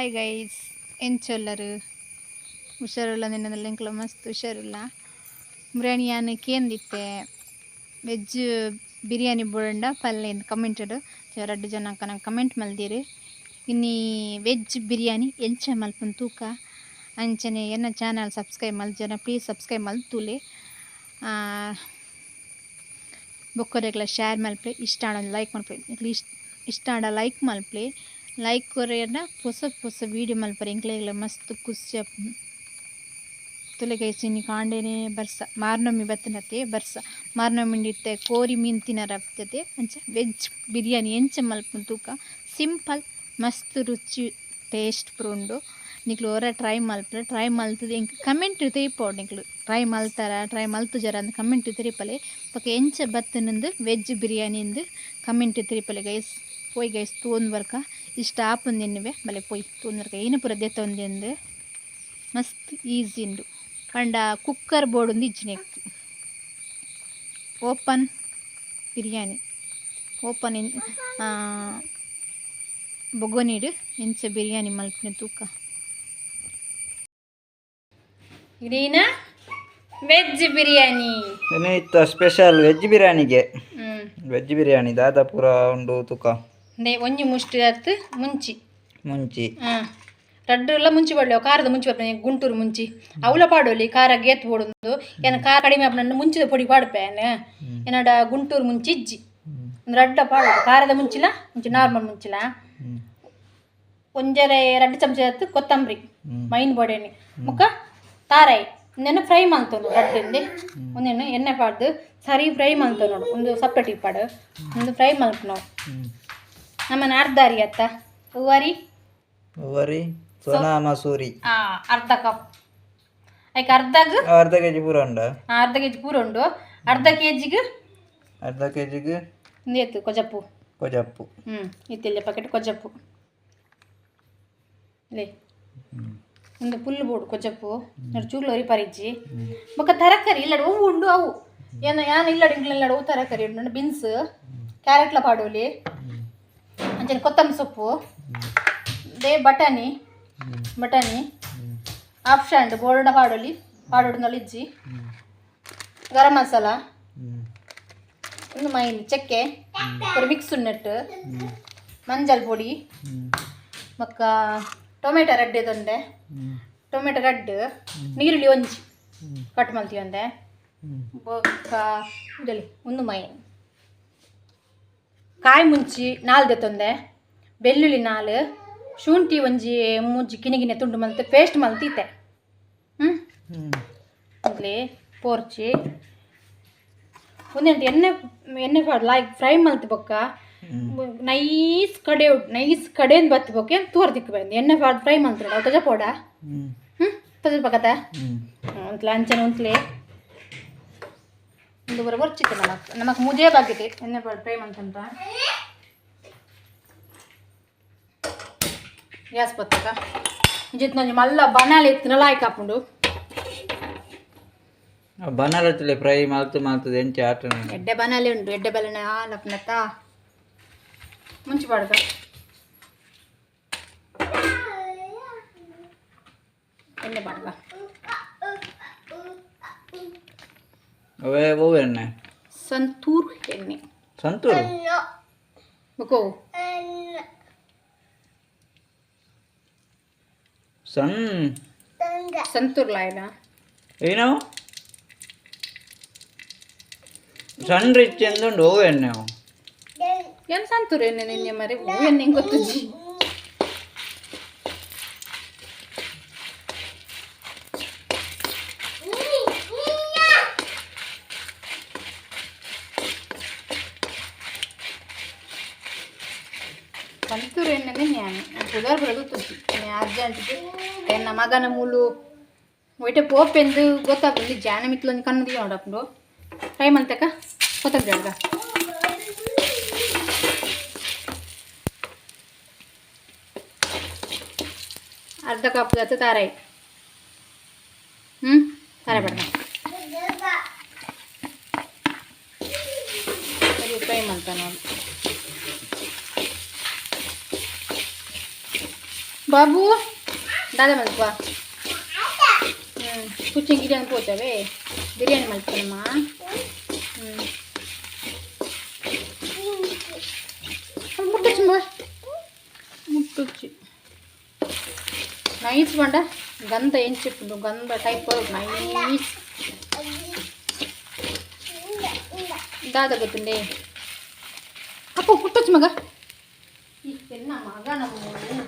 Hi guys, ಎಂಚೊಲ್ಲರು? ಹುಷಾರುಲ್ಲ? ನಿನ್ನದಲ್ಲ ಎಂಕ್ಲ ಮಸ್ತ್ ಹುಷಾರುಲ್ಲ. ಬಿರಿಯಾನಿ ಕೇಂದಿತ್ತೆ, ವೆಜ್ ಬಿರಿಯಾನಿ ಬೋಡಂಡ ಪಲ್ಲೆ ಕಮೆಂಟೆಡ್. ರಡ್ಡ್ ಜನ ನಂಗೆ ಕಮೆಂಟ್ ಮಲ್ದಿರು. ಇನ್ನಿ ವೆಜ್ ಬಿರಿಯಾನಿ ಎಂಚ ಮಲ್ಪುನ ತೂಕ. ಅಂಚನೆ ಎನ್ನ ಚಾನಲ್ ಸಬ್ಸ್ಕ್ರೈಬ್ ಮಲ್ಜನ, ಪ್ಲೀಸ್ ಸಬ್ಸ್ಕ್ರೈಬ್ ಮಲ್ತುಲೆ. ಬೊಕ್ಕರೆಗ್ಲ ಶೇರ್ ಮಲ್ಪಲೆ. ಇಷ್ಟ ಆಂಡ ಲೈಕ್ ಮಲ್ಪಲೆ. ಇಷ್ಟ ಇಷ್ಟ ಆಂಡ ಲೈಕ್ ಮಲ್ಪಲೆ. ಲೈಕ್ ಕೊರಿಯರ್ನ ಪೊಸ ಪೊಸ ವೀಡಿಯೋ ಮಲ್ಪರೆ ಎಂಕ್ಲೆಗ್ಲ ಮಸ್ತ್ ಖುಷಿ ಆಪುಂಡು. ತೂಲೆ ಗೈಸ್, ಇನಿ ಕಾಂಡೆನೆ ಬರ್ಸ. ಮಾರ್ನಮಿ ಬತ್ತಿನತೆ ಬರ್ಸ. ಮಾರ್ನಮಿ ಇತ್ತೆ ಕೋರಿ ಮೀನು ತಿನ್ನರ ಆಗ್ತದೆ. ಅಂಚ ವೆಜ್ ಬಿರಿಯಾನಿ ಎಂಚ ಮಲ್ಪುನ ತೂಕ. ಸಿಂಪಲ್, ಮಸ್ತ್ ರುಚಿ, ಟೇಸ್ಟ್ ಪೂರ ಉಂಡು. ನಿಕ್ಲು ಒರ ಟ್ರೈ ಮಲ್ಪಲೆ. ಟ್ರೈ ಮಲ್ತುದು ಎಂಕ್ ಕಮೆಂಟ್ ತೆರಿಪಾವೊಡು. ನಿಕ್ಲು ಟ್ರೈ ಮಲ್ತಾರ, ಟ್ರೈ ಮಲ್ತುಜರ ಅಂದ್ ಕಮೆಂಟ್ ತೆರಿಪಲೆ. ಬೊಕ ಎಂಚ ಬತ್ತುಂದು ವೆಜ್ ಬಿರಿಯಾನಿ ಇಂದು ಕಮೆಂಟ್ ತೆರಿಪಲೆ ಗೈಸ್. ಪೋಯ್ ಗೈಸ್, ತೂಂದು ಬರ್ಕ. ಇಷ್ಟ ಆಪುಂದು ಎನ್ನುವೆ. ಬಲೆ ಪೋಯ್ ತೂಂದು ಬರ್ಕ. ಏನ ಪೂರ ದೆತ್ತೊಂದೆಂದು. ಮಸ್ತ್ ಈಸಿ ಉಂಡು. ಪಂಡ ಕುಕ್ಕರ್ ಬೋಡುಂದು ಇಜ್ಜಿ ನೆಕ್ಕ್. ಓಪನ್ ಬಿರಿಯಾನಿ, ಓಪನ್ ಇನ್ ಬೊಗೊನಿಡ್ ಎಂಚ ಬಿರಿಯಾನಿ ಮಲ್ಪುನೆ ತೂಕ. ಇಡೀನ ವೆಜ್ ಬಿರಿಯಾನಿ. ಇತ್ತ ಸ್ಪೆಷಲ್ ವೆಜ್ ಬಿರಿಯಾನಿಗೆ. ವೆಜ್ ಬಿರಿಯಾನಿ ದಾದ ಪೂರ ಉಂಡು ತುಕ. ಅಂದೆ, ಒಂಜಿ ಮುಷ್ಟಿ ಆತ್ ಮುಂಚಿ. ಮುಂಚಿ. ಹಾಂ, ರಡ್ಡುಲ ಮುಂಚಿ ಪಾಡ್ಲೆ. ಖಾರದ ಮುಂಚಿ ಬರ್ಪುನೆ, ಗುಂಟೂರು ಮುಂಚಿ. ಅವಲ ಪಾಡೊಲಿ, ಖಾರ ಗೇತ್ ಬೋಡುಂದು. ಏನ ಖಾರ ಕಡಿಮೆ ಆಪುನ ಮುಂಚಿದ ಪೊಡಿ ಪಾಡ್ಪೆ. ಎನ್ನಡ ಗುಂಟೂರು ಮುಂಚಿ ಇಜ್ಜಿ. ಒಂದು ರಡ್ಡ ಪಾಡೋದು, ಖಾರದ ಮುಂಚಿಲ, ಮುಂಚಿ ನಾರ್ಮಲ್ ಮುಂಚಿಲ. ಒಂಜರೆ ರಡ್ಡು ಚಮಚ ಆತ್ ಕೊತ್ತಂಬರಿ ಮೈನ್ ಬೋಡೆಣ್ಣೆ ಬೊಕ್ಕ ತಾರಾಯಿ. ಉಂದೆನ್ ಫ್ರೈ ಮಲ್ತೊನು ರಡ್ಡುಂದೆ. ಉಂದೆನ್ ಎಣ್ಣೆ ಪಾಡ್ದು ಸರಿ ಫ್ರೈ ಮಲ್ತೊನೊಡು. ಉಂದು ಸಪ್ರೇಟ್ ಇಪ್ಪಡು. ಉಂದು ಫ್ರೈ ಮಲ್ಪುನವು. ನಮ್ಮನ ಅರ್ಧ ಅರಿ ಅತ್ತ ಹೂವರಿ. ವರಿ ಸೋನಾ ಮಸೂರಿ. ಅರ್ಧ ಕಪ್ ಐಕ್ ಅರ್ಧಗ್. ಅರ್ಧ ಕೆಜಿ ಪೂರ ಉಂಡ? ಅರ್ಧ ಕೆಜಿ ಪೂರ ಉಂಡು. ಅರ್ಧ ಕೆಜಿಗ್. ಅರ್ಧ ಕೆಜಿಗೆ. ಉಂದು ಏತು ಕೊಜಪು? ಕೊಜಪ್ಪು. ಹ್ಞೂ, ಇತ್ತಿಲ್ಲ ಪ್ಯಾಕೆಟ್ ಕೊಜಪು ಲೇ. ಒಂದು ಫುಲ್ ಬೋಡು ಕೊಜಪು. ನೋಡಿ, ಚೂರ್ಲು ಒರಿಪರಿಜ್ಜಿ. ಬೊಕ್ಕ ತರಕಾರಿ ಇಲ್ಲಡ್ ಒವು ಉಂಡು ಅವು. ಏನ ಯಾನ್ ಇಲ್ಲಡ್ ಇಂಕ್ಲ ಅವು ತರಕಾರಿ ಉಂಡು. ಬೀನ್ಸ್, ಕ್ಯಾರೆಟ್ಲ ಪಾಡೋಲಿ. ಅಂಚನೆ ಕೊತ್ತಂಬರಿ ಸೊಪ್ಪು they, ಬಟಾಣಿ. ಬಟಾಣಿ ಆಪ್ಷನ್, ಬೋರ್ಡ ಪಾಡೋಲಿ, ಪಾಡೋಡು ಇಜ್ಜಿ. ಗರಂ ಮಸಾಲ ಒಂದು ಮೈನ್, ಚಕ್ಕೆ ಪೂರ ಮಿಕ್ಸ್ ಉಂಡೆಟ್ಟು, ಮಂಜಲ್ ಪೊಡಿ. ಬೊಕ್ಕ ಟೊಮೆಟೊ ರಡ್ಡೆ ತೊಂದೆ, ಟೊಮೆಟೊ ರಡ್ಡ್, ನೀರುಳ್ಳಿ ಒಂಜಿ ಕಟ್ ಮಲ್ತೀವಂದೆ. ಬೊಕ್ಕ ಇದರಲ್ಲಿ ಒಂದು ಮೈನ್ ಕಾಯಿ ಮುಂಚಿ ನಾಲ್ ದೆತ್ತೊಂದೆ, ಬೆಳ್ಳುಳ್ಳಿ ನಾಲ್, ಶುಂಠಿ ಒಂಜಿ ಮೂಜಿ ಕಿನಿ ಕಿನಿ ತುಂಡು ಮಲ್ತ್ ಪೇಸ್ಟ್ ಮಲ್ತಿತ್ತೆ. ಹ್ಞೂ, ಮೊದಲೇ ಪೋರ್ಚಿ ಒಂದೆಂಟು ಎಣ್ಣೆ ಎಣ್ಣೆ ಲೈಕ್ ಫ್ರೈ ಮಲ್ತ್ ಬೊಕ್ಕ ನೈಸ್ ಕಡೆ, ನೈಸ್ ಕಡೆಯಿಂದ ಬತ್ತಿ ಬೊಕ್ಕ ತೂರ್ ದಿಕ್ಕು ಬಂದು ಎಣ್ಣೆ ಪಾಡ್ದು ಫ್ರೈ ಮಲ್ತ್ರೆ ಅವು ತಜ ಪೋಡ. ಹ್ಞೂ, ತಜ ಪಕ್ಕದ ಉಂತ್ಲೆ. ಅಂಚನೆ ಉಂತ್ಲೆ ಒಂದು ಬರ ಬರ್ಚಿತ್ತು. ನಮಕ್ ನಮಕ್ ಮುಜೇ ಬಾಗಿದೆ ಎಣ್ಣೆ ಪಾಡ್ ಫ್ರೈ ಮಲ್ತಂತ. ಗ್ಯಾಸ್ ಬತ್ತಕ ಇಂಚಿತ್ ಒಂಜಿ ಮಲ್ಲ ಬನಾಲೆ ಇತ್ತಿನ ಲಾಯ್ಕ್ ಆಪುಂಡು. ಬನಾರತ್ಲೆ ಫ್ರೈ ಮಲ್ತು ಮಲ್ತದೆ ಎಂಚ ಆಟ. ಎಡ್ಡೆ ಬನಾಲೆ ಉಂಟು. ಎಡ್ಡೆ ಬಲನೆ ಹಾಲಪ್ಪನತ್ತ ಮುಂಚೆ ಪಾಡ್ದ ಎಣ್ಣೆ ಪಾಡ್ದ. ಅವೇ ಒವು ಎಣ್ಣೆ? ಸಂತೂರ್ ಎಣ್ಣೆ. ಸಂತೂರು. ಬುಕೋ. ಸಣ್ಣ. ಸಂತೂರ್ ಲಾಯ್ನ. ಏನೋ ಸಣ್ಣ ರಿಚ್ ಎಂದುಂಡು. ಒವು ಎಣ್ಣೆ ಅವು? ಏನು ಸಂತೂರ್ ಎಣ್ಣೆ ನಿನ್ನೆ ಮರೆ. ಹೂ ಎಣ್ಣೆ ಗೊತ್ತುಜಿ. ಸಂತೂರ್ ಎಣ್ಣೆ ನಾನು ಪುದಾರ್ ಬರೋದು ಗೊತ್ತುಜಿ. ಅರ್ಜೆಂಟ್ಗೆ ಎನ್ನ ಮಗನ ಮೂಲು ಒಯ್ಟೆ ಪೋಪೆಂದು ಗೊತ್ತಾಗ್ತದೆ. ಜಾನ ಮಿತ್ಲೊಂದು ಕಣ್ಣು ನೋಡಪ್ಪಂಡು. ಫ್ರೈ ಮಲ್ತಕ ಕೊತ್ತಂಬರಿ ಅಡ್ಗ. ಅರ್ಧ ಕಪ್ ಆತು ತಾರಾಯಿ. ಹ್ಞೂ, ತಾರಾಯಿ ಬಡ್ದ ಸರಿ ಫ್ರೈ ಮಲ್ತ ನೋಡಿ. ಬಾಬು ದಾದ ಮಲ್ಪ ಕುಚ್ಚಿಂಗ್ ಗಿರಿಯಾನಿ ಪೋತವೆ ಬಿರಿಯಾನಿ ಮಲ್ಪನಮ್ಮ. ಮುಟ್ಟುಚ್ಚಿ ಮಗ ಮುಟ್ಟುಚ್ಚಿ ನೈಸ್ ಬಂಡ ಗಂಧ ಎಂಚಿಪ್ಪುಂಡು ಗಂಧ ಟೈಪ್ ನೈಸ್ ದಾದ ಗೊತ್ತುಂಡೆ ಅಪ್ಪ ಹುಟ್ಟುಚ್ಚು ಮಗ ಇತ್ತೆನ್ನ ಮಗ ನಮ್ಮ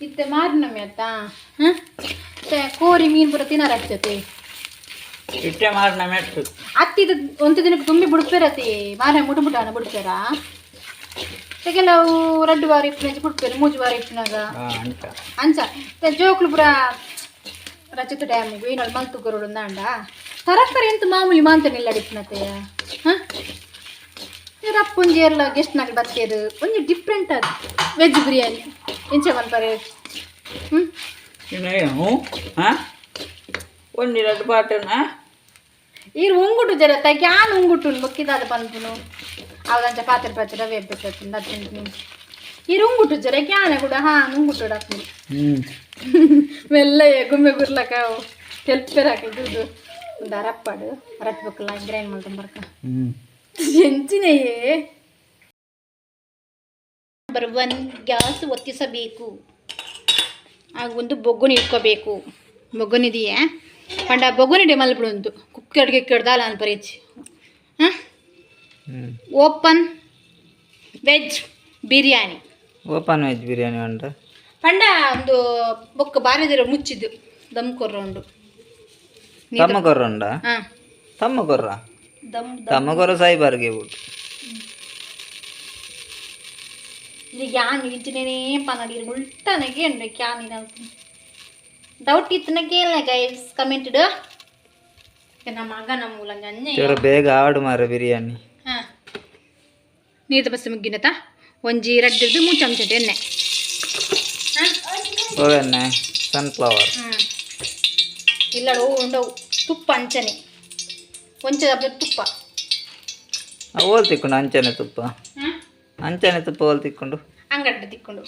ಇತ್ತೆ ಮಾರಿನಮ್ಮೆ ಅತ್ತ ಹಾಂ ಕೋರಿ ಮೀನು ಪೂರ ತಿನ್ನರಾಗ್ತತೆ. ಇಟ್ಟೆ ಮಾರಿನ ಮೆಟ್ಟು. ಅತ್ತಿದ ಒಂತೆ ದಿನಕ್ಕೆ ತುಂಬಿ ಬುಡ್ಪೇರತಿ ಮಾರ ಮುಟು ಮುಟಾನ ಬುಡ್ಪೇರ ಕೆಲವು ರಡ್ಡು ವಾರ ಇಪ್ಪು ಬುಡ್ಪೇರು ಮೂಜು ವಾರ ಇಪ್ಪುನಾಗ. ಅಂಚ. ಅಂಚ ಜೋಕ್ಲು ಪೂರ ರಜತ ಟೈಮಿಗೆ ಏನೋ ಮಲ್ತು ಕೊರಡು ಅಂಡ ತರಕಾರಿ ಎಂತ ಮಾಮೂಲಿ ಮಾಂತನಿಲ್ಲ ಅಡಿಪುನತೆ. ಹಾಂ ರಪ್ಪೊಂಜಿ ಎಲ್ಲ ಗೆಸ್ಟ್ ನಾಗ ಬತ್ತೇರು ಒಂಜಿ ಡಿಫ್ರೆಂಟ್ ಅದು ವೆಜ್ ಬಿರಿಯಾನಿ ಎಂಚ ಮನ್ಪರೆ. ಹ್ಞೂ. ಹ್ಞೂ ಹಾಂ ಒಂಜಿ ರಡ್ಡು ಪಾಟನ. ಈರ್ ಉಂಗುಟು ಜರ ತಗ್ಯಾನ್ ಉಂಗುಟು ಬೊಕ್ಕಿದಾದ ಪನ್ಪುನು ಅವಂಚ ಪಾತ್ರೆ ಪಾತ್ರೆ ರವೆ ಬೆಚ್ಚ ಈರ್ ಉಂಗುಟು ಜರ ಕ್ಯಾನ ಕೂಡ ಹಾ ಉಂಗುಟು ಡಾಕ್ನು. ಹ್ಞೂ. ಮೆಲ್ಲ ಗುಮ್ಮೆ ಗುರ್ಲಕ ತೆಲ್ಪೆರ್ ಹಾಕಿ ದುಡ್ಡು ಒಂದು ಅರಪ್ಪಾಡು ಅರಟ್ಬೇಕಲ್ಲ ಗ್ರೈಂಡ್ ಮಾಡ್ಕೊಂಡ್ ಬರ್ಕ. ಹ್ಞೂ. ಎಂಚಿನೆಯೇ. ನಂಬರ್ 1, ಗ್ಯಾಸ್ ಒತ್ತಿಸಬೇಕು. ಆಗ ಒಂದು ಬೊಗ್ಗುನಿ ಇಟ್ಕೋಬೇಕು. ಬೊಗ್ಗುನಿದೆಯೇ ಪಂಡ ಬೊಗ್ಗುನಿ ಮಲ್ಪಡು ಉಂಟು ಕುಕ್ಕರ್ ಗಿಕ್ಕರ್ ದಾಲ ಅನ್ಪರೇಚ್. ಹಾಂ. ಹ್ಞೂ. Open veg biryani. Open veg biryani ಉಂಟು. ಪಂಡ ಒಂದು ಬೊಕ್ಕ ಬಾರಿದಿರ ಮುಚ್ಚಿದ್ದು ದಮ್ ಕೊರ್ರ ಉಂಡು. ತಮ್ಮ ಕೊರ್ರ ಉಂಡಾ? ಹಾಂ. ತಮ್ಮ ಕೊರ್ರ. ದಮ್. ತಮ್ಮ ಕೊರ್ರ ಸಾಯಿಬಾರ್ಗೆ ಬಿಟ್ಟು. ಇದು ಯಾನ್ ಇಂಚಿನೇ ಪನ್ನಡಿ ಉಲ್ಟನಗೆ ಉಂಡು can. Doubt ಇತ್ತನ ಕೇಳ ಗೈಸ್ ಕಮೆಂಟ್ ಇಡು. ನಮ್ಮ ಮಗ ನಮ್ಮ ಮೂಲ ಅಂಜೆ. ಚೂರು ಬೇಗ ಆಡು ಮಾರ ಬಿರಿಯಾನಿ. ಹಾಂ, ನೀರು ಬಸ್ ಮುಗ್ಗಿನತ ಒಂಜಿ ರಡ್ಡು ಮೂರು ಚಮಚ ಎಣ್ಣೆ. ಹಾಂ. ಹೋಗನ್ನೆ ಸನ್ಫ್ಲವರ್. ಹ್ಞೂ, ಇಲ್ಲ ಉಂಡವು ತುಪ್ಪ ಅಂಚನೆ ಒಂಚೆ ತುಪ್ಪ. ಓಲ್ ತಿಕ್ಕೊಂಡು ಅಂಚನೆ ತುಪ್ಪ. ಹಾಂ. ಅಂಚನೆ ತುಪ್ಪ ಓಲ್ ತಿಕ್ಕೊಂಡು. ಅಂಗಡ್ಡೆ ತಿಕ್ಕೊಂಡು.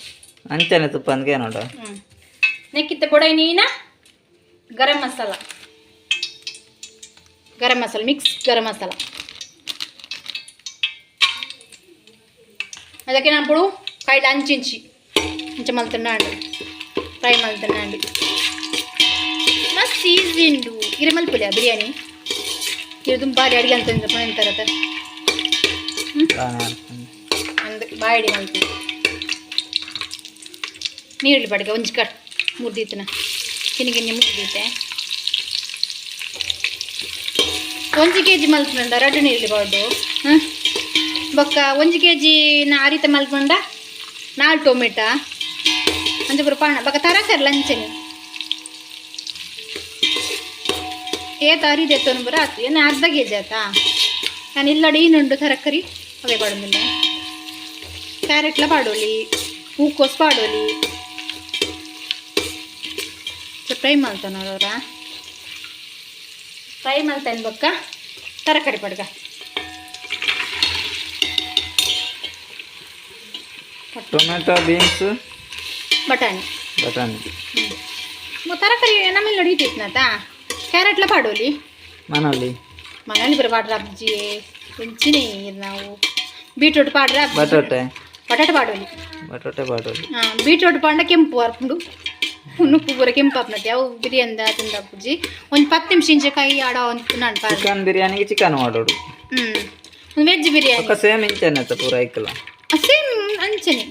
ಅಂಚನೆ ತುಪ್ಪ ಅಂದ್ಕೆ ನೋಡ. ಹ್ಞೂ, ನೆಕ್ಕಿತ್ತ ಬೊಡೈ ನೀನ ಗರಂ ಮಸಾಲ, ಗರಂ ಮಸಾಲ ಮಿಕ್ಸ್ ಗರಂ ಮಸಾಲ. ಅದಕ್ಕೆ ನಾನು ఇప్పుడు ಕೈಲಿ ಅಂಚಿಂಚಿ ಅಂಚ ಮಲ್ತುన్నాಂಡು ಫ್ರೈ ಮಲ್ತುన్నాಂಡು. ಮಸ್ತ್ ಈಸಿ ಉಂಡು. ಇರೆ ಮಲ್ಪುಲೆ ಬಿರಿಯಾನಿ ಇದು ಬಾರಿ ಅಡಿಗೆ ಅಂತ ಎಂತಾರತ. ಅಂದ್ ಬಾಯಡಿ ಮಲ್ಪು ನೀರುಳ್ಳಿ ಬಡಗೆ ಒಂಜಿ ಕಟ್ ಮುರ್ದಿತ್ತನ ಕಿನ್ನಿ ಗಿನ್ನಿ ಮುರ್ದಿತ್ತೆ. ಒಂಜಿ ಕೆಜಿ ಮಲ್ಪುಂಡ ರಡ್ಡು ನೀರುಳ್ಳಿ ಪಾಡು. ಹಾಂ, ಬೊಕ್ಕ ಒಂಜಿ ಕೆಜಿ ನಾ ಅರಿತ ಮಲ್ಪುಂಡ ನಾಲ್ ಟೊಮೆಟೊ ಅಂಚ ಪೂರ ಪಾಣ ಬೊಕ್ಕ ತರಕಾರಿ ಲಂಚನೆ ಏತ ಅರಿದೆ ಎತ್ತೊಂದು ಬರ ಆತು ಏನು ಅರ್ಧ ಕೆಜಿ ಆತಾ. ನಾನು ಇಲ್ಲಡೆ ಏನುಂಡು ತರಕಾರಿ ಅವೇ ಪಾಡೊಂದಿಲ್ಲ. ಕ್ಯಾರೆಟ್ಲ ಪಾಡೋಲಿ, ಹೂಕೋಸ್ ಪಾಡೋಲಿ. ಫ್ರೈ ಮಲ್ತಾನ ಅವರ ಫ್ರೈ ಮಲ್ತಾನೆ. ಬೊಕ್ಕ ತರಕಾರಿ ಪಡ್ಗ. ಟೊಮೆಟೊ, ಬೀನ್ಸ್, ಬಟಾಣಿ. ಬಟಾಣಿ. ಹ್ಞೂ, ತರಕಾರಿ ನಮ್ಮೆಲ್ಲ ನಡೀತಿತ್ನಾತ ಕ್ಯಾರೆಟ್ಲ ಪಾಡೋಲಿ. ಮನೋಲಿ. ಮನೇಲಿ ಬರೋ ಪಾಡ್ರ ಅಜ್ಜಿ ಒಂಚಿನೇ ನಾವು ಬೀಟ್ರೂಟ್ ಪಾಡ್ರ. ಬಟಾಟೆ. ಬಟಾಟೆ ಪಾಡೋಲಿ. ಬಟಾಟೆ ಪಾಡೋಲಿ. ಹಾಂ, ಬೀಟ್ರೂಟ್ ಪಾಂಡ ಕೆಂಪು ಅರ್ಪುಂಡು ನುಪ್ಪು ಪೂರ ಕೆಂಪು ಆಪ್ನತೆ. ಅವು ಬಿರಿಯಾನಿ ತಿಂದ ಪೂಜಿ ಒಂದು 10 ನಿಮಿಷ ಇಂಚೆ ಕೈ ಆಡ ಒಂದು ನಾನು ಪಾಡ. ಚಿಕನ್ ಬಿರಿಯಾನಿಗೆ ಚಿಕನ್ ಮಾಡೋಡು. ಹ್ಞೂ, ಒಂದು ವೆಜ್ ಬಿರಿಯಾನಿ. ಒಕ್ಕ ಸೇಮ್ ಇಂಚನೆ ಅತ್ತ ಪೂರ ಐಕಲ? ಸೇಮ್ ಅಂಚನೆ.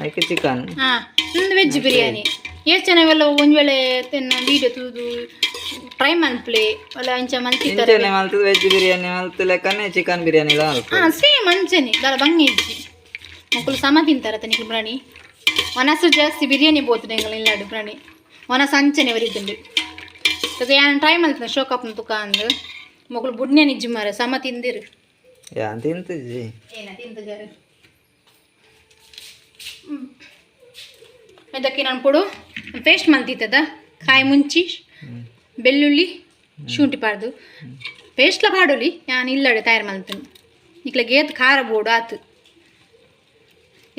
ಐಕೆ ಚಿಕನ್. ಹಾಂ, ಒಂದು ವೆಜ್ ಬಿರಿಯಾನಿ ಎಷ್ಟು ಜನವೆಲ್ಲ ಒಂದು ವೇಳೆ ತಿನ್ನ ವೀಡಿಯೋ ತೂದು ಟ್ರೈ ಮನ್ಪ್ಲೆ ಒಲ್ಲ ಅಂಚ ಮಲ್ತಿತ್ತಾರೆ. ಇಂಚನೆ ಮಲ್ತದ ವೆಜ್ ಬಿರಿಯಾನಿ ಮಲ್ತ ಲೆಕ್ಕನೆ ಚಿಕನ್ ಬಿರಿಯಾನಿ ಮಲ್ಪ. ಹಾಂ, ಸೇಮ್ ಅಂಚನೆ ದಾಲ ಬಂಗ ಇಜ್ಜಿ. ಮಕ್ಕಳು ಸಮ ತಿಂತಾರ ತನಿಖೆ ಪ್ರಾಣಿ ಒನಸು ಜಾಸ್ತಿ ಬಿರಿಯಾನಿ ಬೋತದೆ ಎಂಗಳು ಇಲ್ಲಾಡು ಪ್ರಾಣಿ ಒನಸು ಅಂಚನೆ ಬರೀತುಂಡು. ತಗ ಯಾನ್ ಟ್ರೈ ಮಲ್ತನ ಶೋಕಪ್ನ ತುಕ ಅಂದು ಮಕ್ಕಳು ಬುಡ್ನೆ ನಿಜ್ಜಿ ಮಾರ ಸಮ ತಿಂದಿರು. ಯಾನ್ ತಿಂತಿಜ್ಜಿ. ಏನ ತಿಂತಜಾರು ಅದಕ್ಕೆ ನಾನು ಪೊಡು ಪೇಸ್ಟ್ ಮಲ್ತಿತ್ತದ ಕಾಯಿ ಮುಂಚಿ ಬೆಳ್ಳುಳ್ಳಿ ಶುಂಠಿ ಪಾಡ್ದು ಪೇಸ್ಟ್ಲ ಪಾಡೋಲಿ. ನಾನು ಇಲ್ಲಡೆ ತಯಾರು ಮಲ್ತೇನೆ. ನಿಕ್ಲೆ ಏತ್ ಖಾರ ಬೋಡು ಆತು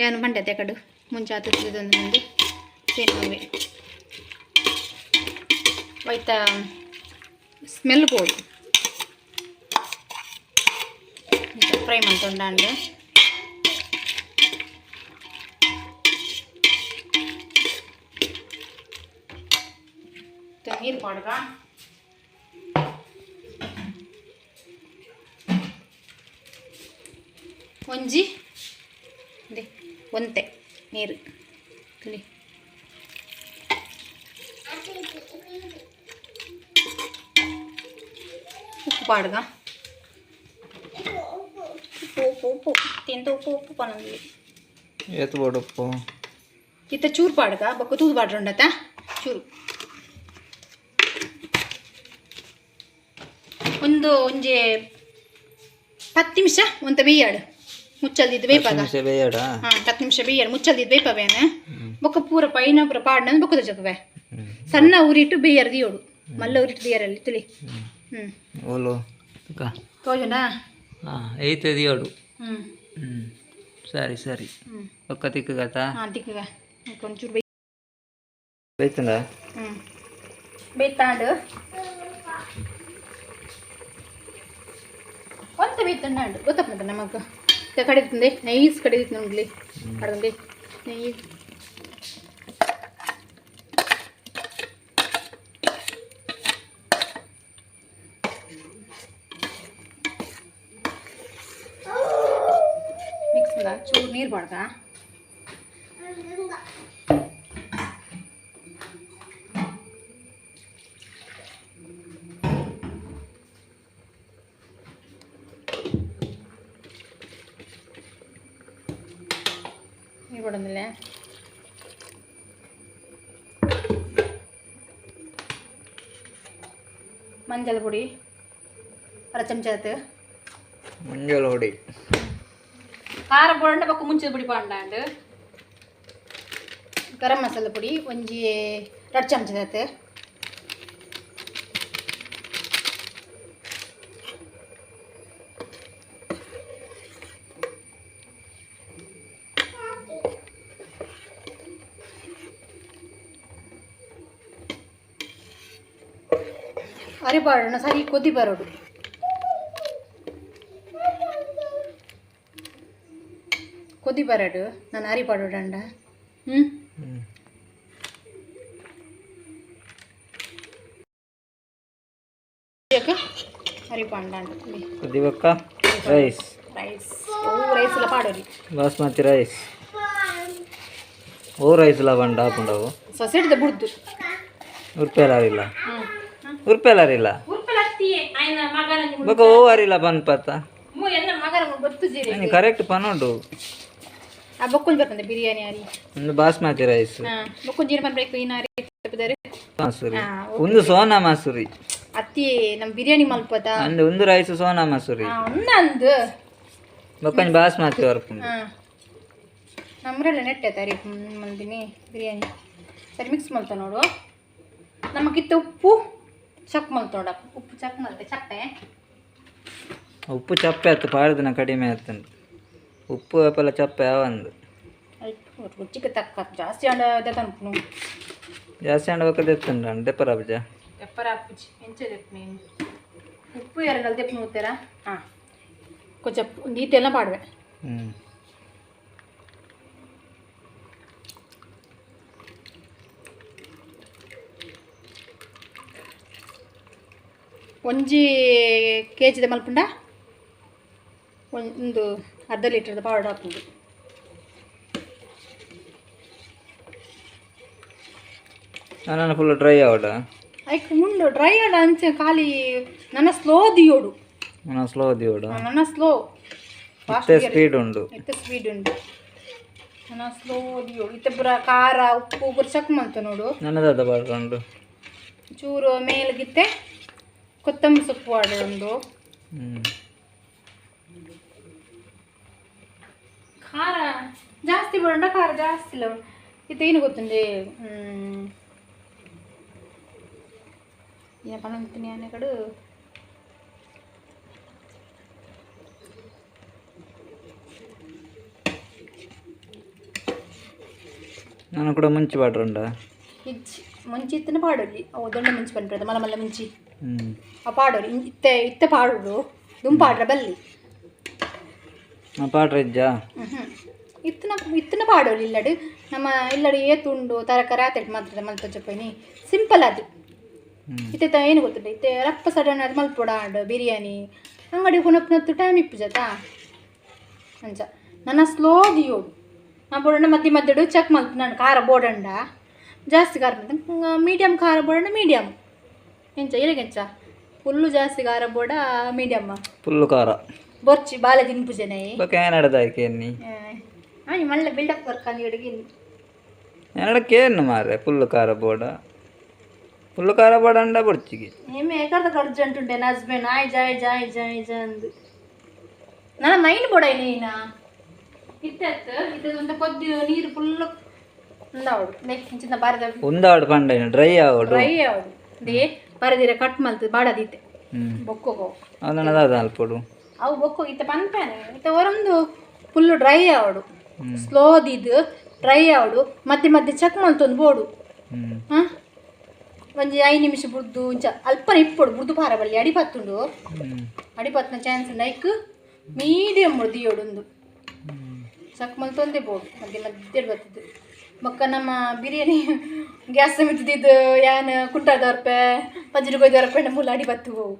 ಏನು ಬಂಡೆ ಕಡು ಮುಂಚೆ ಆತು ಇದೊಂದು ಮುಂದೆ. ಸೇಮ್ ವೈತ ಸ್ಮೆಲ್ ಪೋಡು ಫ್ರೈ ಮಂತೊಂಡಾಂಡ್ ನೀರು ಪಾಡ್ಗ ಒಂಜಿ ಒಂತೆ ನೀರು ತುಳಿ ಉಪ್ಪು ಪಾಡ್ಗ ಉಪ್ಪು ಉಪ್ಪು ಉಪ್ಪು ತಿಂತ ಉಪ್ಪು ಉಪ್ಪು ಪನೊಂದು ಏತ್ ಬೋಡು ಉಪ್ಪು ಇತ್ತ ಚೂರು ಪಾಡ್ಗ ಬೊಕ್ಕ ತೂದು ಪಾಡ್ರುಂಡತ ಚೂರು ಒಂದು ಒಂಜಿ 10 ನಿಮಿಷ ಒಂತ ಬೇಯಾಡು ಮುಚ್ಚಲ್ದಿದ್ದು ಬೇಪಾಗ ನಿಮಿಷ ಬೇಯಡ ಹಾಂ 10 ನಿಮಿಷ ಬೇಯಾಡು ಮುಚ್ಚಲ್ದಿದ್ದು ಬೇಪವೇನೆ ಬೊಕ್ಕ ಪೂರ ಪೈನ ಪೂರ ಪಾಡ್ನ ಬೊಕ್ಕ ಜಪ್ಪವೆ ಸಣ್ಣ ಉರಿಟ್ಟು ಬೇಯರ್ದು ಯೋಡು ಮಲ್ಲ ಉರಿಟ್ಟು ಬೇಯರಲ್ಲಿ ತುಳಿ ಹ್ಞೂ ಓಲು ತೋಜುನಾ ಹಾಂ ಏಯ್ತದ ಯೋಡು ಹ್ಞೂ ಹ್ಞೂ ಸರಿ ಸರಿ ಹ್ಞೂ ಒಕ್ಕ ತಿಕ್ಕಗತ್ತ ಹಾಂ ತಿಕ್ಕಗ ಒಂಚೂರು ಬೇಯ್ ಬೇಯ್ತಂದ ಹ್ಞೂ ಬೇಯ್ತಾಂಡು ಒಂತ ಬೇಯ್ತಂಡು ಗೊತ್ತಪ್ಪ ನಮಗ್ ಕಡಿತಂದೆ ನೈಸ್ ಕಡಿದಿತ್ತು ನಮ್ಗೆ ಕಡ್ದಂದೆ ನೈಸ್ ಮಿಕ್ಸ್ ಮಾಡ ಚೂರು ನೀರು ಬಾಡ್ದ ನೀರು ಬಾಡಂದಿಲ್ಲ ಮಂಜಲ್ ಪುಡಿ ಅರ ಚಮಚ ಆಯ್ತು ಮಂಜಲ್ ಹೊಡಿ ಖಾರ ಪೊಡಿ ಬೊಕ್ಕ ಮುಂಚಿದ ಪುಡಿ ಪಾಂಡಾಂಡ್ ಗರಂ ಮಸಾಲೆ ಪುಡಿ ಒಂಜಿ 2 ಚಮಚ ಆಯ್ತು ಅರಿಪಾಡೋಣ ಸರಿ ಕೊದಿ ಬರೋಡು ಕೊದಿ ಬರಡು ನಾನು ಅರಿಪಾಡೋಡಂಡ ಹ್ಞೂ ಹ್ಞೂ ಅರಿಪಾಂಡ ಕೊದಿ ಬೊಕ್ಕ ರೈಸ್ ರೈಸ್ ಓ ರೈಸ್ ಎಲ್ಲ ಪಾಡೋರಿ ಬಾಸ್ಮತಿ ರೈಸ್ ಓ ರೈಸ್ ಲ ಬಂಡ ಹಾಕೊಂಡವು ಸೊಸೈಟಿದ ಬುಡ್ದು ಉರ್ಪೆಲಾರಿಲ್ಲ ಹ್ಞೂ ಉರ್ಪೆಲಾರಿಲ್ಲ ಉರ್ಪೆಲ ಬೊಕ್ಕ ಓ ಅರಿಲ್ಲ ಪನ್ಪತ್ತ ಎಲ್ಲ ಮಗನ ಗೊತ್ತು ಜೀರಿ ಕರೆಕ್ಟ್ ಪನೋಡು ಆ ಬೊಕ್ಕುಂಜ್ ಬರ್ತದೆ ಬಿರಿಯಾನಿ ಅರಿ ಒಂದು ಬಾಸ್ಮತಿ ರೈಸ್ ಹಾಂ ಬೊಕ್ಕುಂಜ್ ಏನು ಪನ್ಬೇಕು ಇನ್ನ ಅರಿ ತಪ್ಪಿದ್ದಾರೆ ಮಸೂರಿ ಒಂದು ಸೋನಾ ಮಸೂರಿ ಅತ್ತಿ ನಮ್ಮ ಬಿರಿಯಾನಿ ಮಲ್ಪದ ಅಂದು ಒಂದು ರೈಸ್ ಸೋನಾ ಮಸೂರಿ ಒಂದಂದು ಬೊಕ್ಕಂಜ್ ಬಾಸ್ಮತಿ ಬರ್ಪುಂಡು ಹಾಂ ನಮ್ಮರೆಲ್ಲ ನೆಟ್ಟೆ ತಾರಿ ಮಂದಿನಿ ಬಿರಿಯಾನಿ ಸರಿ ಮಿಕ್ಸ್ ಮಲ್ತ ನೋಡು ನಮಗಿತ್ತ ಉಪ್ಪು ಚಕ್ ಮಲ್ತ ನೋಡ ಉಪ್ಪು ಚಕ್ ಮಲ್ತೆ ಚಪ್ಪೆ ಉಪ್ಪು ಚಪ್ಪೆ ಆಯ್ತು ಪಾಡ್ದಿನ ಕಡಿಮೆ ಆಯ್ತುಂಡು ಉಪ್ಪು ಅಪಲ ಚಪ್ಪೆ ಅವಂದು ರುಚಿಗೆ ತಕ್ಕ ಜಾಸ್ತಿ ಅಂಡ ಅನ್ಪುನು ಜಾಸ್ತಿ ಅಂಡ ಬೊಕ್ಕ ದೆತ್ತುಂಡು ದೆಪ್ಪರ ಅಬ್ಜ ತೆಪ್ಪರ ಹಾಕುಜಿ ಎಂಚ ದೆಪ್ಪು ಉಪ್ಪು ಎರಡು ದೆಪ್ಪು ನೋಡ್ತೀರಾ ಹಾಂ ಕೊಂಚ ಒಂದು ಪಾಡುವೆ ಹ್ಞೂ ಒಂಜಿ ಕೆ ಜಿದ ಮಲ್ಪುಂಡ ಒಂದು ಅರ್ಧ ಲೀಟರ್ದ ಪೌಡರ್ ಹಾಕುದು ನಾನು ಫುಲ್ ಡ್ರೈ ಆವಡ ಐಕ್ ಮುಂಡು ಡ್ರೈ ಆಡ ಅಂಚೆ ಖಾಲಿ ನನ್ನ ಸ್ಲೋ ದಿಯೋಡು ನಾನು ಸ್ಲೋ ದಿಯೋಡು ನನ್ನ ಸ್ಲೋ ಇತ್ತೆ ಸ್ಪೀಡ್ ಉಂಡು ಇತ್ತೆ ಸ್ಪೀಡ್ ಉಂಡು ನನ್ನ ಸ್ಲೋ ದಿಯೋಡು ಇತ್ತೆ ಪೂರ ಖಾರ ಉಪ್ಪು ಪೂರ ಚಕ್ ಮಲ್ತ ನೋಡು ನನ್ನದಾದ ಪಾಡ್ಕೊಂಡು ಚೂರು ಮೇಲ್ಗಿತ್ತೆ ಕೊತ್ತಂಬರಿ ಸೊಪ್ಪು ಉಂಡು ಹ್ಞೂ ಖಾರ ಜಾಸ್ತಿ ಬೇಡ ಖಾರ ಜಾಸ್ತಿ ಇಲ್ಲ ಇದು ಏನು ಗೊತ್ತುಂಡೆ ಏನಪ್ಪ ಅಂತೀನಿ ಕಡು ನಾನು ಕೂಡ ಮುಂಚೆ ಪಾಡ್ರಂಡ ಇಜ್ಜಿ ಮುಂಚೆ ಇತ್ತನ ಪಾಡೋಲಿ ಅವು ದೊಡ್ಡ ಮುಂಚೆ ಪನ್ಪದ ಮಲ್ಲ ಮಲ್ಲ ಮುಂಚಿ ಆ ಪಾಡೋಲಿ ಇತ್ತೆ ಇತ್ತೆ ಪಾಡೋಡು ದುಂಪಾಡ್ರ ಬಲ್ಲಿ ಪಾಡ್ರ ಇಜ್ಜಾ ಇತ್ತನ ಇತ್ತನ ಪಾಡೋಲಿ ಇಲ್ಲಡು ನಮ್ಮ ಇಲ್ಲಡು ಏತುಂಡು ತರಕಾರಿ ಆತೇಟ್ ಮಾತ್ರ ಮಲ್ಪ ಚಪ್ಪನಿ ಸಿಂಪಲ್ ಅದು ಇತ್ತೆ ಏನು ಗೊತ್ತುಂಟು ಇತ್ತೆ ರಪ್ಪ ಸಡನ್ ಅದು ಮಲ್ಪೊಡ ಆಂಡ್ ಬಿರಿಯಾನಿ ಅಂಗಡಿ ಹುನಪ್ಪನತ್ತು ಟೈಮ್ ಇಪ್ಪು ಜತಾ ಅಂಚ ನನ್ನ ಸ್ಲೋ ದಿಯೋಡು ನಾ ಬೋಡಂಡ ಮಧ್ಯೆ ಮಧ್ಯಡು ಚೆಕ್ ಮಲ್ಪು ನಾನು ಖಾರ ಬೋಡಂಡ ಜಾಸ್ತಿ ಖಾರ ಮೀಡಿಯಮ್ ಖಾರ ಬೋಡಂಡ ಮೀಡಿಯಮ್ ಎಂಚ ಇರಗೆಂಚ ಫುಲ್ಲು ಜಾಸ್ತಿ ಖಾರ ಬೋಡ ಮೀಡಿಯಮ್ ಫುಲ್ಲು ಖಾರ ಬೊರ್ಚಿ ಬಾಲೆ ತಿನ್ಪುಜನೆ ಬೊಕ ಏನಡದ ಆಯ್ಕೆ ಹಾಂ ಮಳ್ಳೆ ಬಿಲ್ಡಪ್ ವರ್ಕ್ ಅಂದ್ ಹುಡುಗಿ ಏನಡಕ್ಕೆ ಏನು ಮಾರೆ ಫುಲ್ಲು ಖಾರ ಬೋಡ ಫುಲ್ಲು ಖಾರ ಬೋಡ ಅಂಡ ಬೊಡ್ಚಿಗೆ ಏಮೆ ಏಕರ್ದ ಖರ್ಚು ಅಂಟುಂಡೆ ನನ್ನ ಹಸ್ಬೆಂಡ್ ಆಯ್ ಜಾಯ್ ಜಾಯ್ ಜಾಯ್ ಜ ಅಂದು ನನ್ನ ಮೈನ್ ಬೋಡ ನೀನ ಇತ್ತತ್ತು ಇದು ಒಂದು ಕೊದ್ದು ನೀರು ಫುಲ್ಲು ಉಂದಾವಡು ನೆಕ್ಸ್ಟ್ ಬಾರದ ಉಂದಾವಡು ಪಂಡ ಡ್ರೈ ಆವಡು ಡ್ರೈ ಆವಡು they ಬಾರದಿರ ಕಟ್ ಮಲ್ತು ಬಾಡದೀತೆ ಬೊಕ್ಕೋಗೋ ಅವನ ಅಲ್ಪಡು ಅವು ಬೊಕ್ಕೋ ಇತ್ತ ಪನ್ಪೇನೆ ಇತ್ತ ಹೊರೊಂದು ಫುಲ್ಲು ಡ್ರೈ ಆವಡು ಸ್ಲೋ ದಿದ್ದು ಡ್ರೈ ಆವಡು ಮಧ್ಯೆ ಮಧ್ಯೆ ಚೆಕ್ ಮಲ್ತೊಂದು ಬೋಡು ಹಾಂ ಒಂಜಿ 5 ನಿಮಿಷ ಬುಡ್ದು ಒಂಚ ಅಲ್ಪನ ಇಪ್ಪೊಡು ಬುಡ್ದು ಪಾರ ಬಲ್ಲಿ ಅಡಿ ಪತ್ತುಂಡು ಅಡಿ ಪತ್ತನ chance Nike medium ದಿಯೋಡುಂದು check ಮಲ್ತೊಂದೇ ಬೋಡು ಮಧ್ಯೆ ಮಧ್ಯೆ ಬರ್ತದೆ ಬೊಕ್ಕ ನಮ್ಮ ಬಿರಿಯಾನಿ ಗ್ಯಾಸ್ ಮಿತ್ತದಿದ್ದು ಯಾನ್ ಕುಂಟಾದರ್ಪೆ ಪಜ್ಜಿ ಕೊಯ್ದರ್ಪೆ ಮೂಲ ಅಡಿ ಬತ್ತು ಹೋವು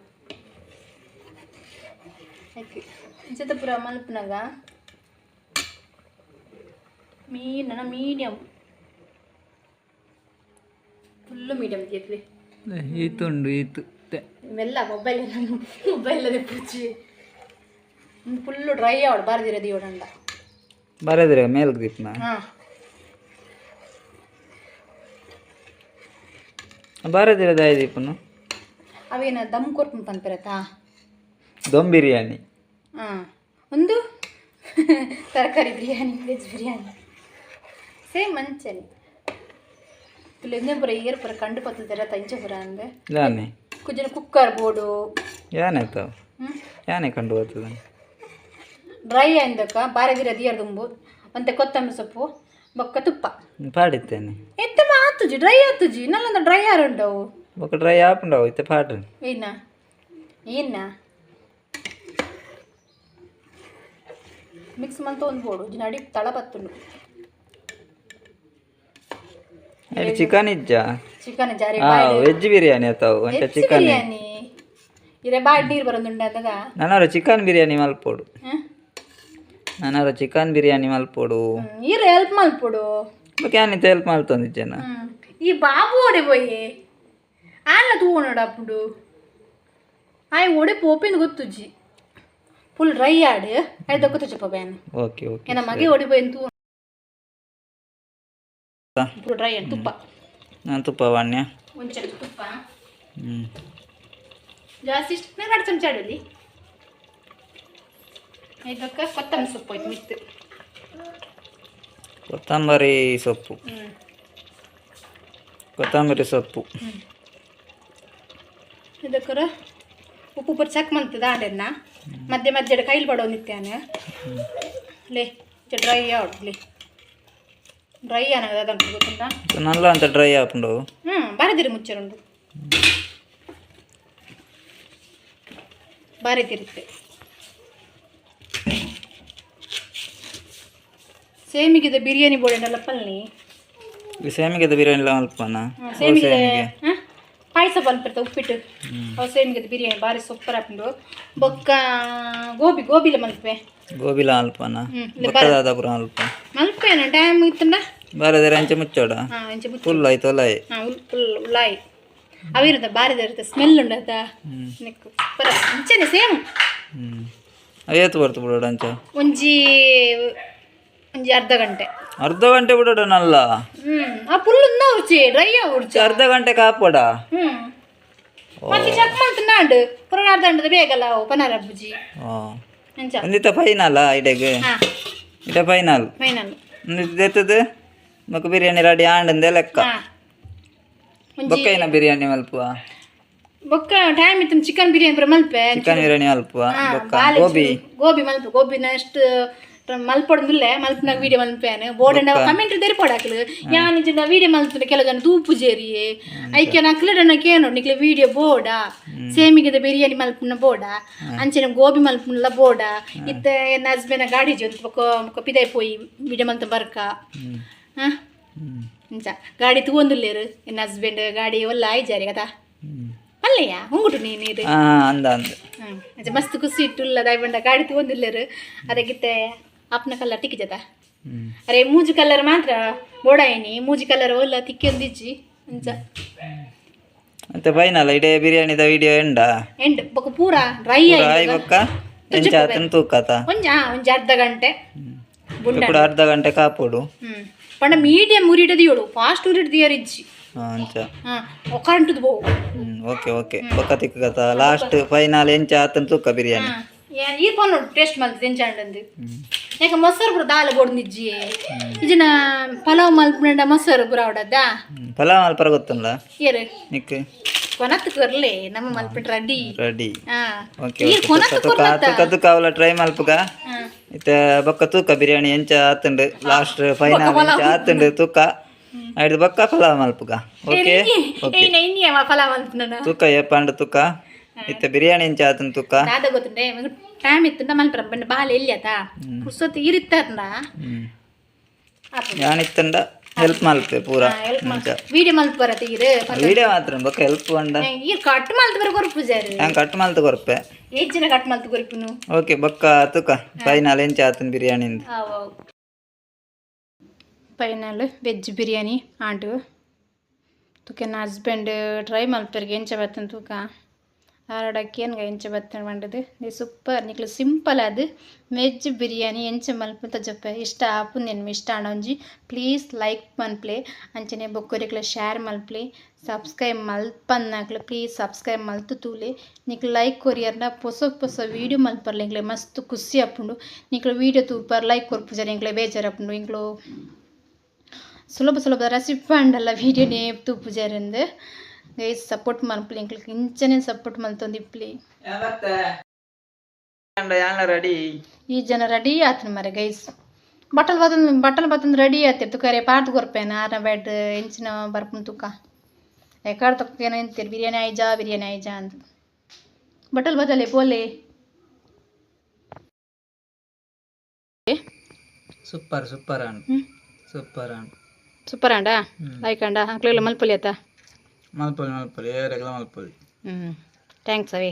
ಇಂಚತ ಪೂರ ಮಲ್ಪುನಗ ಮೀನ medium full medium ತೀರ್ಲಿ ಈತುಂಡು ಈತು ಇವೆಲ್ಲ ಮೊಬೈಲ್ ಮೊಬೈಲ್ ಅದೇ ಪೂಜಿ ಫುಲ್ಲು ಡ್ರೈ ಆವಡು ಬಾರದಿರ ದಿಯೋಡಂಡ ಬರದಿರ ಮೇಲ್ಗೆ ದೀಪ್ನ ಹಾಂ ಬಾರದಿರ ದಾಯ ದೀಪನು ಅವೇನ ದಮ್ ಕೊರ್ಪು ಪನ್ಪಿರತ್ತಾ ದಮ್ ಬಿರಿಯಾನಿ ಹಾಂ ಒಂದು ತರಕಾರಿ ಬಿರಿಯಾನಿ ವೆಜ್ ಬಿರಿಯಾನಿ ಸೇಮ್ ಮಂಚನೆ ಫುಲ್ ಎಂದೇ ಪೂರ ಏರ್ ಪೂರ ಕಂಡು ಪತ್ತುತ್ತರ ತಂಚೆ ಪೂರ ಅಂದೆ ಯಾನೆ ಕುಜ್ಜನ ಕುಕ್ಕರ್ ಬೋರ್ಡು ಯಾನೆ ತಾವು ಯಾನೆ ಕಂಡು ಬರ್ತದೆ ಡ್ರೈ ಆಯ್ದಕ್ಕ ಬಾರದಿರ ದಿಯರ್ ದುಂಬು ಅಂತೆ ಕೊತ್ತಂಬರಿ ಸೊಪ್ಪು ಬೊಕ್ಕ ತುಪ್ಪ ಪಾಡಿತ್ತೇನೆ ಎತ್ತ ಆತುಜಿ ಡ್ರೈ ಆತುಜಿ ನಲ್ಲೊಂದು ಡ್ರೈ ಆರು ಉಂಟವು ಬೊಕ್ಕ ಡ್ರೈ ಆಪುಂಡವು ಇತ್ತೆ ಪಾಡ್ರಿ ಏನ ಏನ ಮಿಕ್ಸ್ ಮಂತ ಒಂದು ಬೋಡು ಜಿನಾಡಿ ತಳ ಬತ್ತುಂಡು ಚಿಕನ್ ಇಜ್ಜಾ ಚಿಕನ್ ಜಾರಿ ವೆಜ್ ಬಿರಿಯಾನಿ ಆತಾವು ಅಂಚ ಚಿಕನ್ ಬಿರಿಯಾನಿ ಇರೆ ಬಾಡ್ ನೀರು ಬರೋದುಂಡು ಅಂದಾಗ ನಾನಾರು ಚಿಕನ್ ಬಿರಿಯಾನಿ ಮಲ್ಪೋಡು ನಾನಾರು ಚಿಕನ್ ಬಿರಿಯಾನಿ ಮಲ್ಪೋಡು ಈರೆ ಹೆಲ್ಪ್ ಮಲ್ಪೋಡು ಬೊಕ್ಕ ಯಾನಿತ ಹೆಲ್ಪ್ ಮಲ್ತೊಂದಿಜ್ಜನ ಈ ಬಾಬು ಓಡೆ ಪೋಯೆ ಆನ್ಲ ತೂವೊನೋಡು ಅಪ್ಪುಡು ಆಯ್ ಓಡೆ ಪೋಪಿಂದ ಗೊತ್ತುಜ್ಜಿ ಫುಲ್ ಡ್ರೈ ಆಡು ಆಯ್ತು ಗೊತ್ತುಜ್ಜಪ್ಪ ban okay okay ಏನ ಮಗೆ ಓಡಿ ಪೋಯಿನ್ ತೂ ಫುಲ್ ಡ್ರೈ ಆಡು ತುಪ್ಪ ನಾನು ತುಪ್ಪ ವಾಣ್ಯ ಒಂದು ಚಮಚ ತುಪ್ಪ ಜಾಸ್ತಿ ಇಷ್ಟ ಎರಡು ಚಮಚ ಆಡಲಿ ಇದಕ್ಕೆ ಕೊತ್ತಂಬರಿ ಸೊಪ್ಪು ಆಯ್ತು ಮಿತ್ತು ಕೊತ್ತಂಬರಿ ಸೊಪ್ಪು ಕೊತ್ತಂಬರಿ ಸೊಪ್ಪು ಇದಕ್ಕರ ಉಪ್ಪು ಪೂರ ಚೆಕ್ ಮಂತದ ಆಂಡೆನ್ನ ಮಧ್ಯೆ ಮಧ್ಯೆ ಕೈಲಿ ಬಡೋ ನಿತ್ಯಾನ ಲೇ ಡ್ರೈ ಆವಡ್ಲಿ ಡ್ರೈ ಅನ್ನದ ಅದಂಟು ಗೊತ್ತುಂಟಾ ನಲ್ಲ ಅಂತ ಡ್ರೈ ಆಪುಂಡು ಹ್ಞೂ ಬಾರದಿರಿ ಮುಚ್ಚರುಂಡು ಬಾರದಿರುತ್ತೆ ಸೇಮಿಗಿದೆ ಬಿರಿಯಾನಿ ಬೋಡೆಂಡಲ್ಲ ಪಲ್ನಿ ಸೇಮಿಗೆದ ಬಿರಿಯಾನಿ ಅಲ್ಪನ ಸೇಮಿಗೆ ಪಾಯಸ ಪಲ್ಪಿರ್ತ ಉಪ್ಪಿಟ್ಟು ಅವು ಸೇಮಿಗೆದ ಬಿರಿಯಾನಿ ಭಾರಿ ಸೂಪರ್ ಆಪುಂಡು ಬೊಕ್ಕ ಗೋಬಿ ಗೋಬಿಲ ಮಲ್ಪೆ ಗೋಬಿಲ ಅಲ್ಪನ ಬೊಕ್ಕದಾದ ಪುರ ಅಲ್ಪ ಮಲ್ಪೇನ ಟೈಮ್ ಇತ್ತಂಡ ಬಾರದಿರ ಅಂಚೆ ಮುಚ್ಚೋಡ ಹಾಂ ಅಂಚೆ ಮುಚ್ಚ ಫುಲ್ ಆಯ್ತು ಅಲ್ಲ ಹಾಂ ಫುಲ್ ಉಳ್ಳಾಯಿ ಅವಿರುತ್ತ ಬಾರಿ ಇರುತ್ತೆ ಸ್ಮೆಲ್ ಉಂಡತ ನಿಕ್ಕು ಸೂಪರ್ ಅಂಚೆನೆ ಸೇಮ್ ಏತು ಬರ್ತು ಬಿಡೋಡ ಅಂಚ ಒಂಜಿ ಒಂಜಿ ಅರ್ಧ ಗಂಟೆ ಅರ್ಧ ಗಂಟೆ ಬಿಡೋಡನಲ್ಲ ಆ ಫುಲ್ ಉನ್ನ ಉರ್ಚಿ ಡ್ರೈ ಉರ್ಚಿ ಅರ್ಧ ಗಂಟೆ ಕಾಪೋಡ ಮತ್ತೆ ಚೆಕ್ ಮಾಡ್ತು ಪುರ ಅರ್ಧ ಗಂಟೆ ಬೇಗಲ್ಲ ಅವು ಪನಾರ ಬುಜ್ಜಿ ಅಂಚ ಒಂದಿತ್ತ ಫೈನಲ್ ಇಡೆಗ್ ಇಡ ಫೈನಲ್ ಫೈನಲ್ ಒಂದಿತ್ತ ಮಕ್ಕ ಬಿರಿಯಾನಿ ರೆಡಿ ಆಂಡಂದೆ ಲೆಕ್ಕ ಬೊಕ್ಕೈನ ಬಿರಿಯಾನಿ ಮಲ್ಪುವ ಬೊಕ್ಕ ಟೈಮ್ ಇತ್ತು ಚಿಕನ್ ಬಿರಿಯಾನಿ ಪೂರ ಮಲ್ಪೆ ಚಿಕನ್ ಬಿರಿಯಾನಿ ಮಲ್ಪುವ ಬೊಕ್ಕ ಗೋಬಿ ಗೋಬಿ ಮಲ್ಪೆ ಗೋಬಿನ ಎಷ್ಟು ಮಲ್ಪೊಡುಂದುಲ್ಲೆ ಮಲ್ಪುನಾಗ ವೀಡಿಯೋ ಮಲ್ಪೇನು ಬೋರ್ಡ್ ಕಮೆಂಟ್ ದೇರಿ ಪೋಡಾಕ್ಲು ಯಾನ್ ಇಜ್ಜಿಂಡ ವೀಡಿಯೋ ಮಲ್ತುಂಡ ಕೆಲವು ಜನ ತೂಪುಜೇರಿಯೇ ಐಕೆ ನಕ್ಲೆಡನ ಕೇನೋ ನಿಕ್ಲೆ ವೀಡಿಯೋ ಬೋಡ ಸೇಮಿಗೆದ ಬಿರಿಯಾನಿ ಮಲ್ಪುನ ಬೋಡ ಅಂಚನೆ ಗೋಬಿ ಮಲ್ಪುನಲ ಬೋಡ ಇತ್ತೆ ಎನ್ನ ಹಸ್ಬೆಂಡ್ ಗಾಡಿ ಜೊಂತು ಬೊಕ ಪಿದಾಯ್ ಪೋಯಿ ವೀಡಿಯೋ ಮಲ್ತ ಬರ್ಕ. ಹಾ, ಇಂಚ ಗಾಡಿ ತೂವೊಂದುಲ್ಲೇರು ಎನ್ನ ಹಸ್ಬೆಂಡ್ ಗಾಡಿ ಒಲ್ಲ ಆಯ್ಜಾರಿ ಕದಾ ಅಲ್ಲಯ್ಯ ಉಂಗುಟು ನೀನು. ಹಾ, ಅಂದ ಅಂದ. ಅಂಚ ಮಸ್ತ್ ಖುಷಿ ಇಟ್ಟುಲ್ಲ ದಾಯ್ ಬಂಡ ಗಾಡಿ ತೂವೊಂದುಲ್ಲೇರು ಅದಕ್ಕಿತ್ತೆ ಅಪ್ನ ಕಲರ್ ತಿಕ್ಕಿಜತ. ಅರೆ ಮೂಜಿ ಕಲರ್ ಮಾತ್ರ ಬೋಡಾಯಿನಿ, ಮೂಜಿ ಕಲರ್ ಒಲ್ಲ ತಿಕ್ಕಿಯೊಂದಿಜ್ಜಿ ಅಂಚ. ಮತ್ತೆ ಫೈನಲ್ ಇಡೇ ಬಿರಿಯಾನಿದ ವಿಡಿಯೋ ಎಂಡ. ಎಂಡ್ ಬೊಕ ಪೂರ ಡ್ರೈ. ಆಯ್ ಬೊಕ್ಕ ಎಂಚ ಆತನ ತೂಕತ. ಒಂಜಿ ಒಂಜಿ ಅರ್ಧ ಗಂಟೆ ಬುಂಡ. ಕೂಡ ಅರ್ಧ ಗಂಟೆ ಕಾಪೋಡು. ಪಂಡ ಮೀಡಿಯಂ ಉರಿಟದ ಏಳು, ಫಾಸ್ಟ್ ಉರಿಟದ ಇಜ್ಜಿ. ಅಂಚ. ಕರೆಂಟ್ ಬೋವು. ಓಕೆ ಓಕೆ, ಬೊಕ್ಕ ತಿಕ್ಕತ ಲಾಸ್ಟ್ ಫೈನಲ್ ಎಂಚ ಆತನ ತೂಕ ಬಿರಿಯಾನಿ. ಈ ಪೋನ್ ಟೇಸ್ಟ್ ಮಲ್ತದೆ ಎಂಚ ಅಂಡಂದು. ಯಾಕ ಮೊಸರು ಪೂರ ದಾಲ ಬೋಡ್ನಿಜ್ಜಿ ಇಜಿನ ಪಲಾವ್ ಮಲ್ಪುಂಡ ಮೊಸರು ಪೂರ ಅವಡದ. ಪಲಾವ್ ಮಲ್ಪರ ಗೊತ್ತುಲ್ಲ? ಏರು? ನಿಕ್? ಕೊನತ್ ಕೊರ್ಲೆ, ನಮ್ಮ ಮಲ್ಪುಂಡ ರೆಡಿ. ರೆಡಿ. ಓಕೆ. ಈರ್ ಕೊನತ್. ತೂಕ ತೂಕ ತೂಕ, ಅವಲ ಟ್ರೈ ಮಲ್ಪುಗ. ಇತ್ತೆ ಬೊಕ್ಕ ತೂಕ ಬಿರಿಯಾನಿ ಎಂಚ ಆತುಂಡು, ಲಾಸ್ಟ್ ಫೈನಲ್ ಎಂಚ ಆತುಂಡು ತೂಕ. ಐದು ಬೊಕ್ಕ ಪಲಾವ್ ಮಲ್ಪುಗ. Okay okay. ಪಲಾವ್ ಮಲ್ಪುನ. ತೂಕ ಏಪಾಂಡ ತೂಕ, ಇತ್ತೆ ಬಿರಿಯಾನಿ ಎಂಚ ಆತುಂಡು ತೂಕ. ದಾದ ಗೊತ್ತುಂಡೆ, ಟೈಮ್ ಇತ್ತುಂಡ ಮಲ್ಪರ ಬಂಡ ಬಾಲ ಎಲ್ಲಿ ಆತ ಪುರ್ಸೊತ್ತು ಇರಿತ್ತಂಡ. ಯಾನಿತ್ತಂಡ ಹೆಲ್ಪ್ ಮಲ್ಪೆ ಪೂರ. ವೀಡಿಯೋ ಮಲ್ಪ ಬರತ್ತೆ ಇರು. ವೀಡಿಯೋ ಮಾತ್ರ ಬೊಕ್ಕ ಹೆಲ್ಪ್ ಪಂಡ? ಈ ಕಟ್ ಮಲ್ತ್ ಬರ ಕೊರ್ಪುಜಾರು. ಯಾನ್ ಕಟ್ ಮಲ್ತ್ ಕೊರ್ಪೆ. ಏಜ್ ಜನ ಕಟ್ ಮಲ್ತ್ ಕೊರ್ಪುನು? ಓಕೆ, ಬೊಕ್ಕ ತೂಕ ಫೈನಲ್ ಎಂಚ ಆತುಂಡು ಬಿರಿಯಾನಿ. ಫೈನಲ್ ವೆಜ್ ಬಿರಿಯಾನಿ ಆಂಡ್ ತೂಕ ಎನ್ನ ಹಸ್ಬೆಂಡ್ ಟ್ರೈ ಮಲ್ಪೆರ್ಗೆ ಎಂಚ ಬತ್ತನ್ ತೂಕ. ಆರಡಕ್ಕೆ ಏನ್ಗ ಎಂಚ ಬತ್ತನ್ ಪಂಡದು. ಸೂಪರ್. ನಿಕ್ಲು ಸಿಂಪಲ್ ಅದು ವೆಜ್ ಬಿರಿಯಾನಿ ಎಂಚ ಮಲ್ಪುಂತ ಜಪ್ಪೆ. ಇಷ್ಟ ಆಪುಂದು ಇಷ್ಟ ಆಂಡ ಒಂಜಿ ಪ್ಲೀಸ್ ಲೈಕ್ ಮನ್ಪ್ಲೆ, ಅಂಚನೆ ಬೊಕ್ಕೊರಿಕ್ಲ ಶೇರ್ ಮಲ್ಪ್ಲೆ. ಸಬ್ಸ್ಕ್ರೈಬ್ ಮಲ್ಪನ್ನಾಕ್ಲು ಪ್ಲೀಸ್ ಸಬ್ಸ್ಕ್ರೈಬ್ ಮಲ್ತು ತೂಲೆ. ನಿಕ್ಲು ಲೈಕ್ ಕೊರಿಯರ್ನ ಪೊಸ ಪೊಸ ವೀಡಿಯೋ ಮಲ್ಪರ್ಲೆ ಎಂಕ್ಲೆ ಮಸ್ತ್ ಖುಷಿ ಆಪುಂಡು. ನಿಕ್ಲು ವೀಡಿಯೋ ತೂಪರ್, ಲೈಕ್ ಕೊರ್ಪುಜಾರ್, ಎಂಕ್ಲೆ ಬೇಜಾರು ಆಪುಂಡು. ಎಂಕ್ಲು ಸುಲಭ ಸುಲಭ ರೆಸಿಪಿ ಅಂಡಲ್ಲ ವೀಡಿಯೋನೇ ತೂಪುಜಾರಂದು. ಗೈಸ್, ಸಪೋರ್ಟ್ ಮಲ್ಪಲೆ, ಎಂಕ್ಲೆಗ್ ಇಂಚನೆ ಸಪೋರ್ಟ್ ಮಲ್ತೊಂದಿಪ್ಲೆ. ರೆಡಿ. ಈ ಜನ ರೆಡಿ ಆತನ ಮರೆ. ಗೈಸ್, ಬಟ್ಟಲ್ ಬತ್ತಂದು ಬಟ್ಟಲ್ ಬತ್ತಂದು ರೆಡಿ ಆತಿರ್ ತುಕರೆ ಪಾರ್ದ್ ಕೊರ್ಪೇನ ಆರ್ನ ಬೆಡ್ ಎಂಚಿನ ಬರ್ಪುನ್ ತುಕ. ಎಕಾಡ್ ತೊಕ್ಕೇನ ಎಂತೀರ್ ಬಿರಿಯಾನಿ ಆಯ್ಜಾ, ಬಿರಿಯಾನಿ ಆಯ್ಜಾ ಅಂತ. ಬಟ್ಟಲ್ ಬದಲೆ ಪೋಲೆ. Super super and super and. Super ಆಂಡಾ? Like ಆಂಡ ಅಂಕ್ಲೆಲ್ಲ ಮಲ್ಪೊಲಿ ಆತ? ಮಲ್ಪೊಲಿ ಮಲ್ಪೊಲಿ, ಏರೆಗ್ಲ ಮಲ್ಪೊಲಿ. Thanks ಅವೇ.